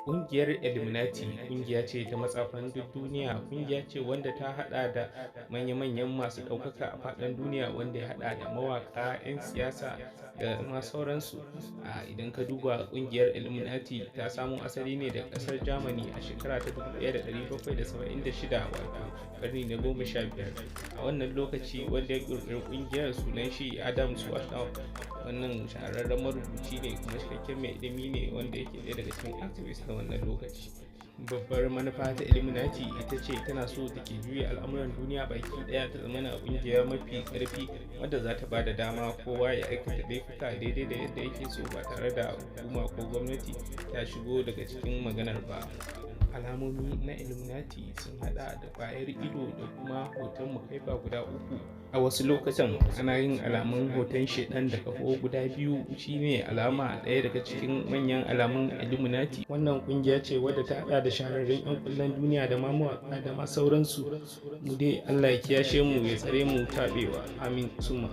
Ƙungiyar Illuminati ƙungiya ce ta matsafan duk duniya, ƙungiya ce wanda ta haɗa da manya-manyan masu ɗaukaka a faɗin duniya, wanda ya haɗa da mawaƙa, 'yan siyasa da ma sauransu. A idan ka duba, ƙungiyar Illuminati ta samo asali ne daga ƙasar Germany a shekara ta 1776, wato ƙarni na 15. A wannan lokaci wanda ya ƙirƙiri ƙungiyar sunan shi Adam Weishaupt. Wannan shahararren marubuci ne kuma cikakken mai ilimi ne, wanda yake ɗaya daga cikin activist na wannan lokaci. Babbar manufa ta Illuminati ita ce tana so take juya al'amuran duniya baki daya, ta zama na kungiya mafi karfi wadda za ta bada dama kowa ya aikata laifuka daidai da yadda yake so, ba tare da hukuma ko gwamnati ta shigo daga cikin maganar ba. Alamomi na Illuminati sun hada da kwayar ido da kuma hoton mukaifa guda uku. A wasu lokutan ana yin alamun hoton shedan da kafo guda biyu, shine alama ɗaya daga cikin manyan alamun Illuminati. Wannan kungiya ce wadda ta hada da shahararrun 'yan kwallon duniya da ma mawaka da ma sauransu. Mu dai Allah ya kiyashe mu, ya tsare mu taɓewa, amin summa.